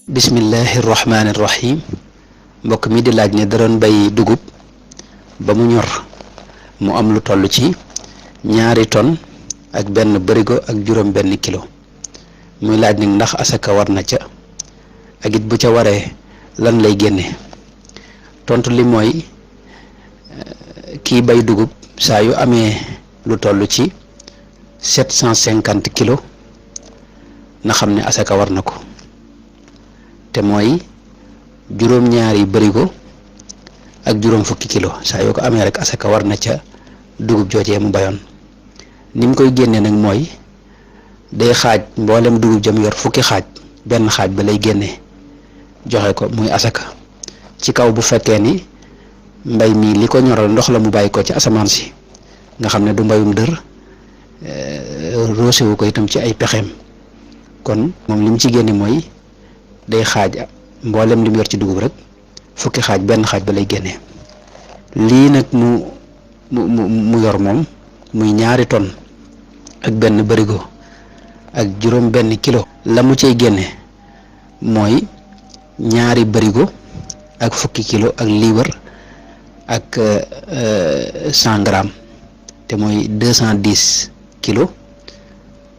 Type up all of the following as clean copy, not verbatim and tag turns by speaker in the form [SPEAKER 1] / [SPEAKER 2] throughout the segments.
[SPEAKER 1] bismillahi rahmaani rahim. Mbokk mi di laaj ne da doon bay dugub ba mu ñor mu am lu toll ci 2 tonnes ak benn bërigo ak juróom benn kilo muy laaj nag ndax asaka war na ca ak it bu ca waree lan lay génne. tontu li mooy kii bay dugub saa yu amee lu toll ci 750 kilos na xam ne asaka war na ko, te mooy juróom-ñaari bërigo ak juróom fukki kilo saa yoo ko amee rek asaka war na ca dugub joojee mu bayoon. ni mu koy génnee nag mooy day xaaj mboolem dugub jëm yor fukki xaaj, benn xaaj ba lay génnee joxe ko muy asaka. ci kaw bu fekkee ni mbay mi li ko ñoral ndox la mu bàyyi ko ci asamaan si nga xam ne du mbayum dër, roosiwu ko itam ci ay pexeem, kon moom li mu ci génne mooy day xaaj mboolem li mu yor ci dugub rek fukki xaaj, benn xaaj ba lay génnee. lii nag mu yor moom muy 2 tonnes ak benn bërigo ak juróom benn kilo, la mu cay génne mooy 2 bërigo ak fukki kilo ak liibar ak 100 grammes, te mooy 210 kilos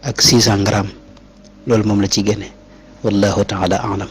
[SPEAKER 1] ak 600 grammes. loolu moom la ciy génne. wallahu taala alam.